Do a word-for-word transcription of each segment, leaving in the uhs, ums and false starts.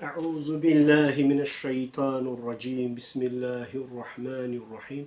أعوذ بالله من الشيطان الرجيم. بسم الله الرحمن الرحيم.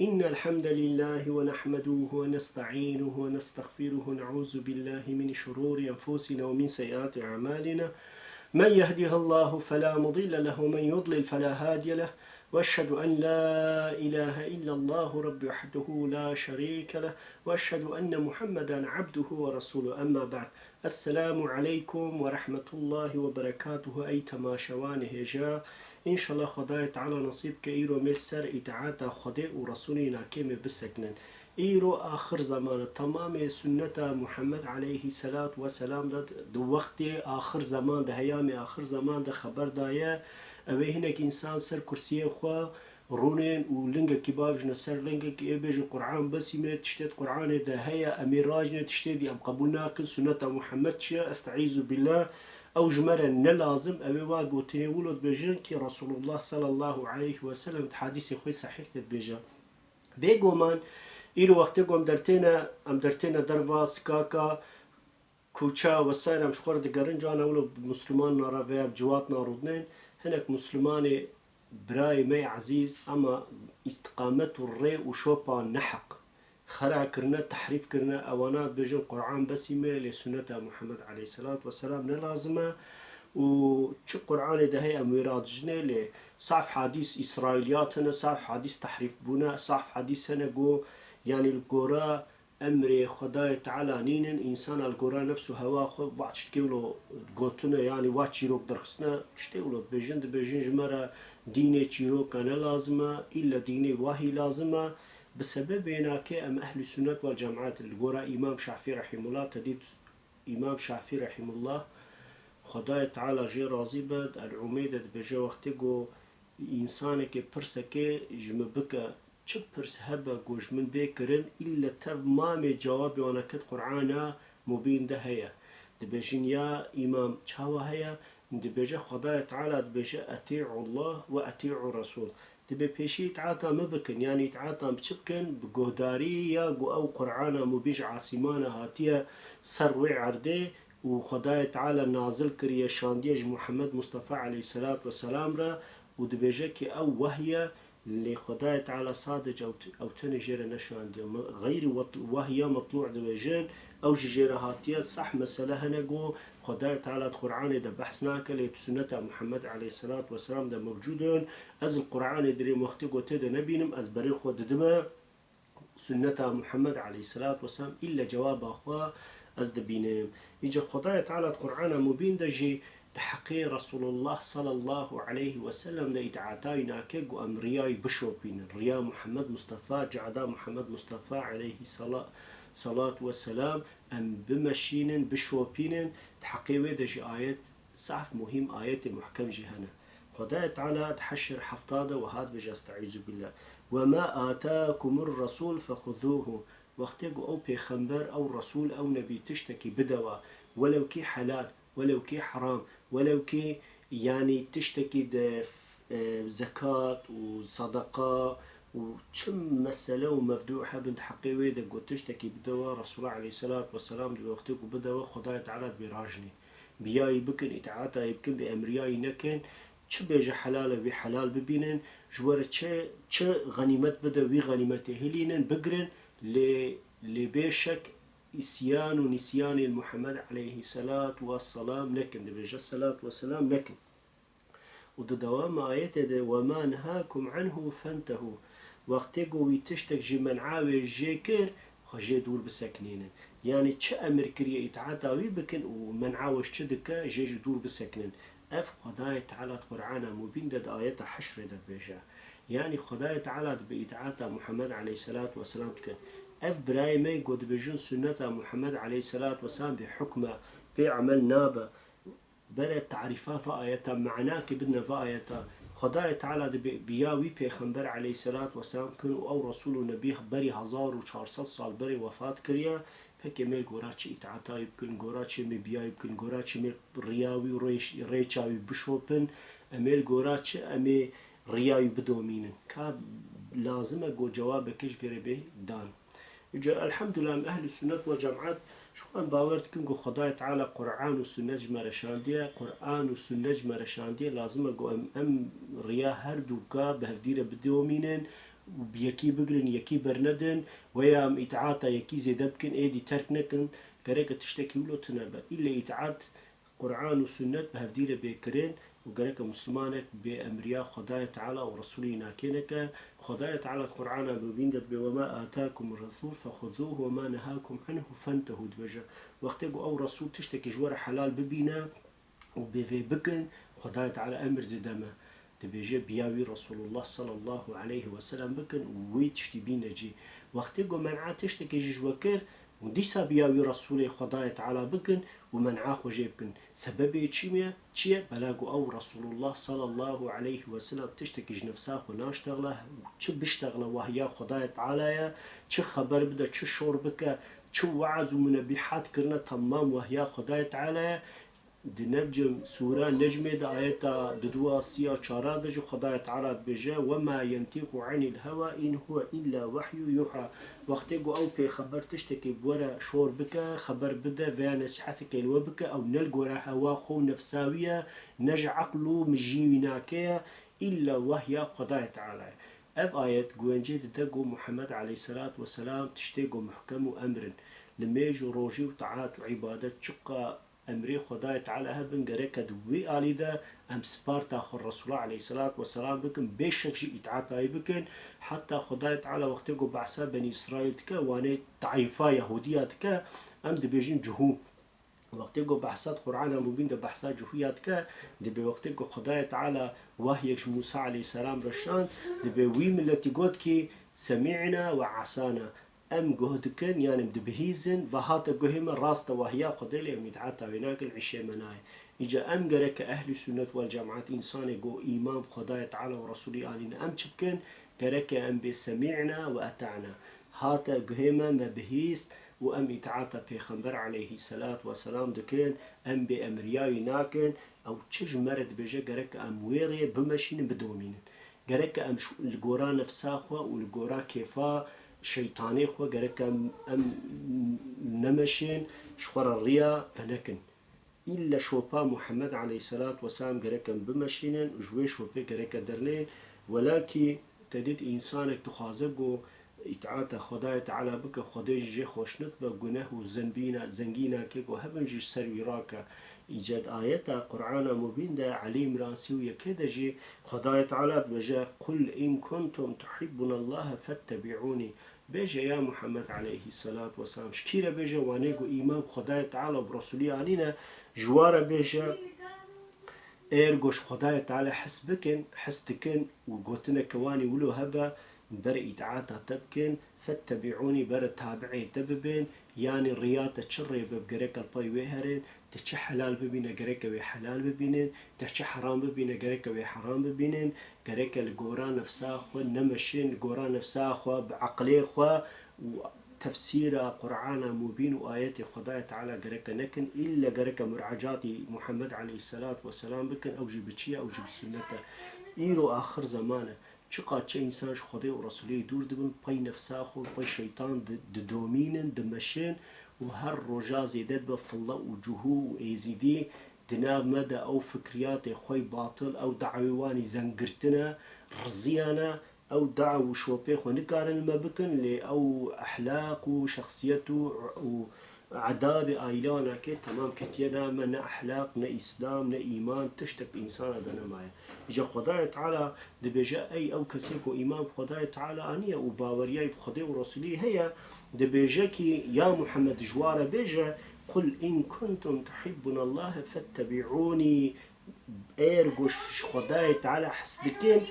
إن الحمد لله ونحمده ونستعينه ونستغفره ونعوذ بالله من شرور أنفسنا ومن سيئات أعمالنا. من يهده الله فلا مضل له ومن يضلل فلا هادي له. وأشهد أن لا إله إلا الله رب وحده لا شريك له. وأشهد أن محمدا عبده ورسوله. أما بعد. Esselamu aleykum ve rahmetullahi ve berekatuhu, ey temaşevanê hêja. Înşallah Xwedayê Teala nesîb ke îro me ser îtaeta Xwedê û Resûlê nakê me biseknin. Îro axir zaman e, temamê sunneta Muhammed aleyhisselatu vesselam de di wextê axir zaman de, heyamê axir zaman de xeber daye. Ew ê hinek însan ser kursiyê xwe rûnên û lingekî bavêjine ser lingekî, ê bêjin Qur'an besî me, tiştê di Qur'anê de heye, em ê rajine tiştê dî, em qebûl nakin, sunneta Muhammed çi ye, esteîzu billah, ew ji me re ne lazim, ew ê wa gotinê wilo dibêjin ki Resulullah sallallahu aleyhi ve sellem di hadîsê xwe sehîh de dibêje. Bêguman, îro wextê ku em dertêne, em dertêne derva, sikaka, Kuça vesaire em ji xwe re digerin, cana wilo bi Musliman nare veya bi ciwat narûdinên, hinek Muslimanê birayê me yê ezîz, ema îstiqamet û rê û şopa neheq xera kirine, tehrîf kirine, ewana dibêjin Qur'an besî me, lê sunneta Muhammed aleyhisselatu vesselam ne lazim e û çi Qur'anê de heye em wê radijinê, lê saf hadîs îsraîliyat hene, saf hadîs tehrîf bûne, saf hadîs hene ku, yanî li gora emrê Xwedayê Teala nînin, însana li gora nefs û hewa xwe va tiştkê wilo gotine, yanî va çîrok derxistine, tiştê wilo dibêjin, dibêjin ji me re dînê çîroka ne lazim e, îlle dînê wahî lazim e. Bi sebeb vênakê em ehlî sunnet wal cemaet li gora Îmam Şafî rehîmullah, te dît Îmam Şafî rehîmullah, Xwedayê Teala jê razî be, di El-Umeyde dibêje, wextê ku însanekê pirsekê ji min bike, çi pirs hebe ku ji min bê kirin, îlle tev mamê cewabê wana ket Qur'ana Mubîn de heye. Dibêjin, ya Îmam, çawa heye? Dibêje, Xwedayê Teala dibêje, "Etî'ullah ve etî'u Resûl." Dibê pêşî îtaeta min bikin, yanî îtaeta min çi bikin? Bi guhdarî ya ku ew Qur'ana Mubîn ji asîmana hatiye ser wê erdê û Xwedayê Teala nazil kiriye, şandiye ji Muhammed Mustafa aleyhisselatu vesselam re û dibêje ki ew wehy e, lê Xwedayê Teala sadece ew, ew tenê jê re neşandiye. Me-, xeyrî wet-, wehya metlû dibêjin, ew jî jê re hatiye. Sah mesele hene ku Xwedayê Teala di Qur'anê de behs nake, lê di sunneta Muhammed aleyhisselatu vesselam de mewcûd in. Ez li Qur'anê dirêm wextê ku tê de nebînim, ez berê xwe didime sunneta Muhammed aleyhisselatu vesselam, îlle cewaba xwe ez dibînim. Îca Xwedayê Teala di Qur'ana Mubîn de jî di heqê Resulullah sallallahu aleyhi ve sellem de îtaeta wî nake ku em riyayî bişopînin. Riya Muhammed Mustafa, cehda Muhammed Mustafa aleyhi sala-, salatu ve selam em bimeşînin, bişopînin. Di heqê wê de jî ayet, saf muhîm ayetê muhkem jî hene. Xwedayê Teala di Heşr hefta de wiha dibêje, estaizu billah, "Ve ma atakumur resul fexuzuhu." Wextê ku ew pêxember, ew resûl, ew nebî tiştekî bide we, welew kî helal, welew kî heram, welew kî, yanî tiştekî de, e, zekat û sedeqa û çi mesele û mevdû hebin di heqê wê de ku tiştekî bide we, Resulullah aleyhisselatu vesselam dibê wextê ku bide we, Xwedayê Teala dibê rajinê. Biyayî bikin, îtaeta yê bikin, bê emriyayî nekin. Çi bêje helal e, wî helal bibînin. Ji we re çi, çi xenîmet bide, wî xenîmetê hilînin, bigirin. Lê, lê bê şek îsyan û nîsyanên Muhammed aleyhisselatu vesselam nekin. Dibêje selat ve selam nekin. Û di dewama ayetê de, "Ve ma nehakum anhu fentehu." Wextê ku wî tiştek ji men'a wê jê kir, xwe jê dûr bisekinînin. Yanî çi emir kiriye îtaeta wî bikin û men'a we ji çi dike, jê ji dûr bisekinin. Ev Xwedayê Teala di Qur'ana Mubîn de di ayeta Heşrê de dibêje. Yanî Xwedayê Teala dibe îtaeta Muhammed aleyhisselatu vesselam dikin. Ev birayê me ku dibêjin sunneta Muhammed aleyhisselatu vesselam bê hukm e, bê emel nabe. Bere tarîfa vê ayeta, manakê bidine vê ayeta. Xwedayê Teala dibe bi ya wî pêxember aleyhisselatu vesselam bikin û ew resûl û nebî berî hezar û çar sed sal berê wefat kiriye. Pekê mêl gora çi îtaeta wî bikin, gora çi em ê biya wî bikin, gora çi em ê riya wî û rêş-, rêça wî bişopin, em ê li gora çi em ê riya wî bidomînin. Ka lazim e ku cewabeke ji vê re bê dan. Îca elhamdulillah em ehlî sunnet ve cemaet Ji xwe em bawer dikin ku Xwedayê Teala Quran û Sunnet ji me re şandiye. Quran û Sunnet ji me re şandiye. Lazim e ku em, em riya her dûka bi hevdî re bidomînin û bi yekî bigrin, yekî bernedin, weya em îtaata yekî zêde bikin, êdî terk nekin. Gereke tiştekî wilo tune be. Îlle îtaat Quran û Sunnet bi hevdî re bê kirin û gereke Muslimanek bê emriya Xwedayê Teala û Resulî nakê neke. Xwedayê Teala di Qur'ana Mubîn de dibê, "Wema atakum Resul fexuzuhu wema nehakum anhu fentehu," dibêje. Wextê ku ew Resul tiştekî ji we re helal bibîne û bê vê bikin, Xwedayê Teala emir dide me. Dibêje, "Biya wî Resulullah sallallahu aleyhi ve sellem bikin û wî tiştî bîne cî." Wextê ku men'a tiştekî jî ji we kir, û dîsa biya wî Resûlê Xwedayê Teala bikin û men'a xwe jê bikin. Sebebê çi ye? Çi ye? Bela ku ew Resulullah sallallahu aleyhi ve sellem tiştekî ji nefsa xwe naştexle, çi biştexle wahya Xwedayê Teala ye, çi xeber bide, çi şor bike, çi weaz û munebîhat kirine, temam wahya Xwedayê Teala ye. Di Necm, sûra Necmê de ayeta diduwa, sîya, çara de jî Xwedayê Teala dibêje, "Wema yentîqu anil hewa in huwe illa wehyu yuha." Wextê ku ew pêxember tiştekî bi we re şor bike, xeber bide, veya nesîheteke li we bike, ew ne li gora hewa xwe û nefsa wî ye, ne ji eql û mijî wî nake ye, îlla wehya Xwedayê Teala ye. Ev ayet guvencê dide ku Muhammed aleyhisselat vesselam tiştê ku muhkem û emr in. Li mêj û rojî û taat û îbadet çiqa emrê Xwedayê Teala hebin, gereke di wî alî de em sparta xwe Resûla aleyhisselat vesselam bikin, bê şek jî îtaata wî bikin. Heta Xwedayê Teala wextê ku behsa Benî Îsraîl dike, wanê taîfa Yahûdiya dike, em dibêjin cihû. Wextê ku behsa di Qur'ana Mubîn de behsa cihûya dike, dibê wextê ku Xwedayê Teala wahyek ji Mûsa aleyhisselam re şand, dibê wî miletî got kî, "Semî'na we asana." Em guh dikin, yanî em dibihîzin, ve hate guhê me, rast e wahya Xwedê, lê em îtaata wê nakin, îşê me nayê. Îca em gereke ehlî sunnet wel cemaat, însanê ku îman bi Xwedayê Teala û Resûlî anîne, em çi bikin? Gereke em bê semî'na we eta'na. Hate guhê me, me bihîst û em îtaata Pêxember aleyhî selat we selam dikin, em bê emriya wî nakin, ew çi ji me re dibêje, gereke em wê rê bimeşînin, bidomînin. Gereke em ji, li gora nefsa xwe û li gora kêfa şeytanê xwe gereke em, em nemeşên, ji xwe re riya venekin. Îlle şopa Muhammed aleyhisselat vesselam gereke em bimeşînin û ji wê şopê gereke derneyên. Welakî te dît însanek dixwaze ku îtaata Xwedayê Teala bike, Xwedê jî jê xweş nedibe, guneh û zenbîna, zengînakê ku hebin jî ji ser wî rake. Îca di ayeta Qur'ana Mubîn de, Elî Îmran sî û yekê de jî Xwedayê Teala dibêje, "Qul in kuntum tuhibbunallaha fettebi'ûnî." Bêje, ya Muhammed aleyhisselat vesselam, ji kî re bêje, wanê ku îman bi Xwedayê Teala û bi Resûlî anîne, ji wa re bêje, êr ku ji Xwedayê Teala hes bikin, hes dikin û gotineke wanî wilo hebe, bere îtaata te bikin, fettebi'ûnî, bere tabi'ê te bibin, yanî riya te çi rê be, gereke li pey wê herin, te çi helal bibîne, gereke wê helal bibînin, te çi heram bibîne, gereke wê heram bibînin, gereke li gora nefsa xwe nemeşin, li gora nefsa xwe, bi eqlê xwe û tefsîra Qur'ana Mubîn û ayetê Xwedayê Teala gereke nekin, îlle gereke muracatî Muhammed aleyhisselat vesselam bikin, ew jî bi çi ye, ew jî bi sunnet e. Îro axir zeman e. Çiqas çi însan ji Xwedê û Resûlê dûr dibin, pey nefsa xwe, pey şeytan di-, didomînin, dimeşin û her roja zêde dibe fille û cihû û êzîdî di nav me de ew fikriyatê xwe yê batil, ew dawê wan î zengirtin e, riziyane, ew daw û şopê xwe nikarin li me bikin, lê ew ehlaq û şexsiyet û, û Edabê aîlana ke temam ketiye nav me, ne ehlaq, ne îslam, ne îman, tiştek însana de nemaye. Îca Xwedayê Teala dibêje, ey ew kesê ku îman bi Xwedayê Teala aniye û baweriyayî bi Xwedê û Resûlî heye, dibêje kî, ya Muhammed, ji wa re bêje, "Qul in kuntum tuhibbunallahe fettebi'ûnî." Êr ku ji Xwedayê Teala hes dikin,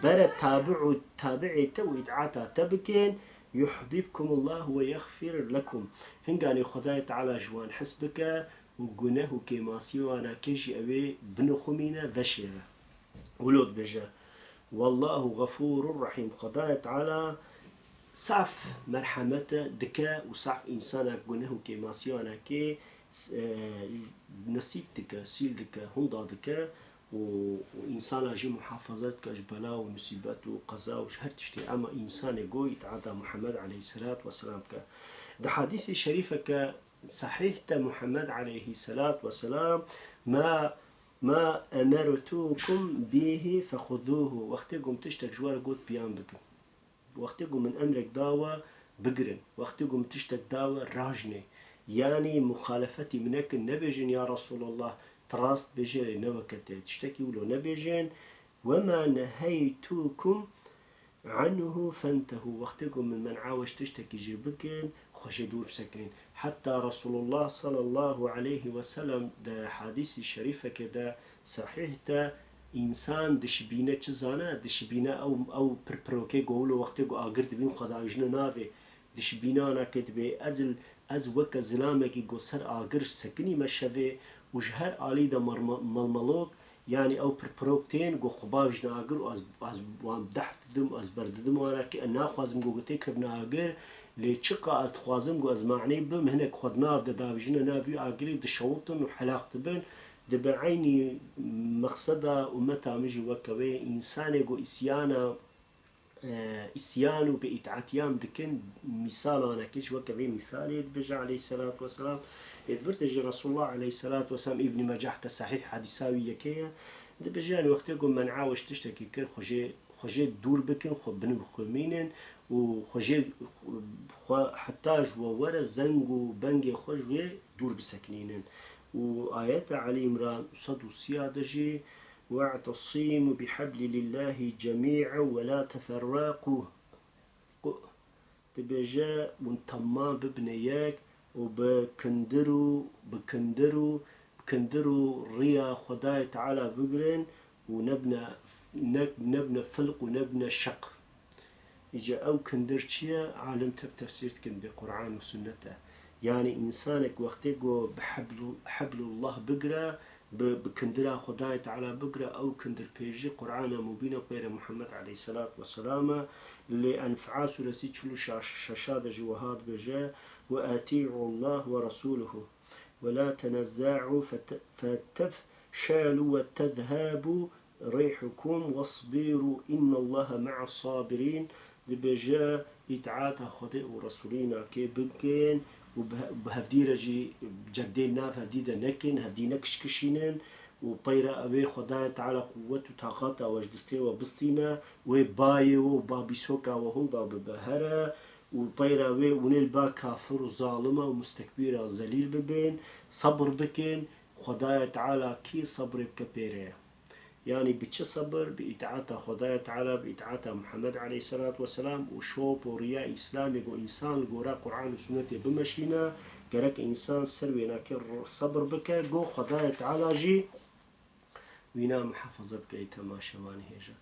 bere tabi û tabi'ê te û îtaata te bikin, "Yuhbibkumullah ve yexfir lekum." Hinganê Xwedayê Teala ji wan hes bike û guneh û kêmasiyê wana ke jî ew ê binixumîne, veşêre. Wilo dibêje, "Wallahu gafurur rahîm." Xwedayê Teala saf merhemet dike û saf însana guneh û kêmasiyê wana ke, e, nesîb dike, sîl dike, hunda dike û, û însana jî muhafaza dike ji bela û musîbet û qeza û ji her tiştê. Ema însanê go îtaata Muhammed aleyhisselat vesselam bike. Di hadîsê şerîfeke Sahîh te Muhammed aleyhisselat vesselam, "Ma, ma emertukum bihi fexuzuhu." Wextê ku min tiştek ji we re got, piyan bikin. Wextê ku min emrek da we, bigirin. Wextê ku min tiştek da we, rajinê. Yanî muxalefetî min nekin, nebêjin, "Ya Resulallah, tu rast bêjê, lê ne weke te." Tiştekî wilo nebêjin. "Wema neheytukum anhu fentehu." Wextê ku min men'a we ji tiştekî jî bikin, xwe jê dûr bisekinîn. Heta Resulullah sallallahu aleyhi ve sellem di hadîsî şerîfekê de sahîh de, însan dişibîne çi zane? Dişibîne ew, ew pirpirokê ku wilo wextê ku agir dibîn xwe davêjine navê. Dişibîne ana ke dibê ez, ez weke zilamekî ku ser agir sekinîme şevê û ji her alî de merme-, melmelok, yanî ew pirpirok tên ku xwe bavêjine agir û ez, ez wan dehf didim, ez berdidim wana ke naxwazim ku têkevine agir, lê çiqa ez dixwazim ku ez manî bim, hinek xwe di nav de davêjine nav vî agirî, dişewitin û helaq dibin. Dibe eynî mexseda ummeta min jî weke wê ye. Însanê ku îsyana, e, îsyan û bêîtaatiyan dikin, mîsal anekê ji weke vê mîsalê dibêje aleyhisselatu vesselam. Ê di vir de jî Resulullah aleyhisselatu vesselam, Îbnî Mecah de sahîh hadîsa wî yekê ye. Dibêje, yanî wextê ku men'a we ji tiştekî kir, xwe jê, xwe jê dûr bikin, xwe binibixwimînin û xwe jê, xwe heta ji we were zeng û bengê xwe ji wê dûr bisekinînin. Û ayeta Elî Îmran sed û sî ya de jî, "We'tesimu bi heblî lillahî cemî'en we la teferreqû." Qu-, dibêje, hûn temam bibine yek û bi kindir û, bi kindir û, bi kindir û riya Xwedayê Teala bigirin û nebine, ne, nebine filq û nebine şeq. Îca ew kindir çi ye? Alim tev tefsîr dikin, bê Qur'an û sunnet e. Yanî însanek wextê ku bi heblu-, heblullah bigire, bi, bi kindira Xwedayê Teala bigire, ew kindir pêjî Qur'ana Mubîn e, peyre Muhammed aleyhisselatu vesselam e. Lê Enfal suresî çil û şeş a de jî wiha dibêje, "Ve etî'ullah ve resûluhu ve la tenezza'u fete-, fetefşelu ve tezhebu rîhukum vesbîru innallaha me'as sabirîn." Dibêje, îtaata Xwedê û Resûlîna kê bikin û bi, bi hevdî re jî cegdê nav hevdî de nekin, hevdî nekişkişînin û peyra ewê Xwedayê Teala quwwet û taqata we ji destê we bistîne, wê bayê we û babîsoka we hilda bibe here û peyra wê hûnê li ba kafir û zalima û mustekbîra zelîl bibin, sebr bikin, Xwedayê Teala kî sebrê bike pêre ye. Yanî bi çi sebir? Bi îtaata Xwedayê Teala, bi îtaata Muhammed aleyhisselatu vesselam û şop û riya Îslamê ku însan li gora Qur'an û Sunnetê bimeşîne, gerek însan ser wênakê r-, sebir bike, ku Xwedayê Teala jî wîna muhafaza bike ê temaşevanê hêja.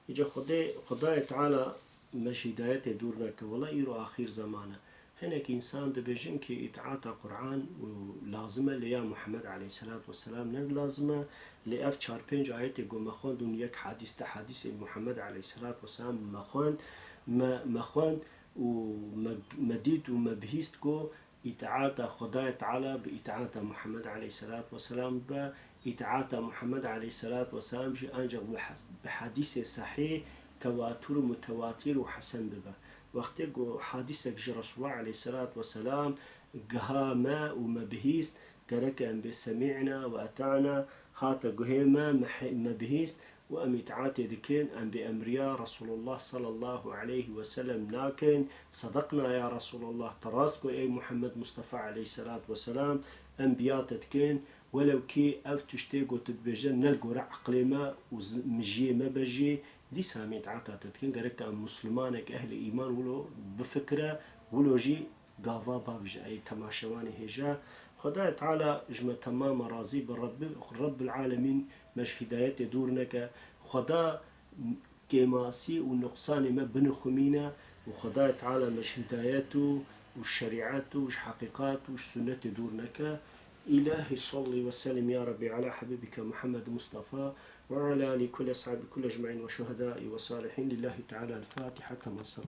Îca Xwedê, Xwedayê Teala me ji hîdayetê dûr neke. Wela îro axîr zeman e. Hinek însan dibêjin ki îtaata Qur'an û lazim e, lê ya Muhammed aleyhisselatu vesselam ne lazim e. Lê ev çar pênc ayetê ku me xwend û yek hadîs de hadîsê Muhammed aleyhisselatu vesselam me xwend, me, me xwend û me, me dît û me bihîst ku îtaata Xwedayê Teala bi îtaata Muhammed aleyhisselatu vesselam be, îtaata Muhammed aleyhisselatu vesselam jî ancak bi has-, bi hadîsê sehîh, tewatur û mutewatir û hesen bibe. Wextê ku hadîsek ji Resulullah aleyhisselatu vesselam giha me û me bihîst, gerek em bê semî'na ve eta'na, hate guhê me, me he-, me bihîst û em îtaatê dikin, em bê emriya Resulullah sallallahu aleyhi ve sellem nakin, sedaqna ya Resulullah, te rast got ey Muhammed Mustafa aleyhisselatu vesselam, em biya te dikin, welew kî ev tiştê ku tu dibêje ne li gore eqlê me û zi-, mijiyê me be jî, dîsa em îtaata te dikin, gerek em muslimanek ehlî îman wilo bifikire, wilo jî gava bavêje, ey temaşevanê hêja. Xwedayê Teala ji me temama razî be, Rebbi-, Rebbil Alemîn me ji hîdayetê dûr neke. Xweda kêmasî û nuqsanê me binixumîne û Xwedayê Teala me ji hîdayet û, û şerîet û ji heqîqat û ji sunnetê dûr neke. Îlahî salli ve sellim ya Rebbi ala Habibike Muhammed Mustafa ve ala ali kulli eshabi kulli ecmaîn ve şuhedai ve salihîn. Lillahi Teala el-Fatiha. Kema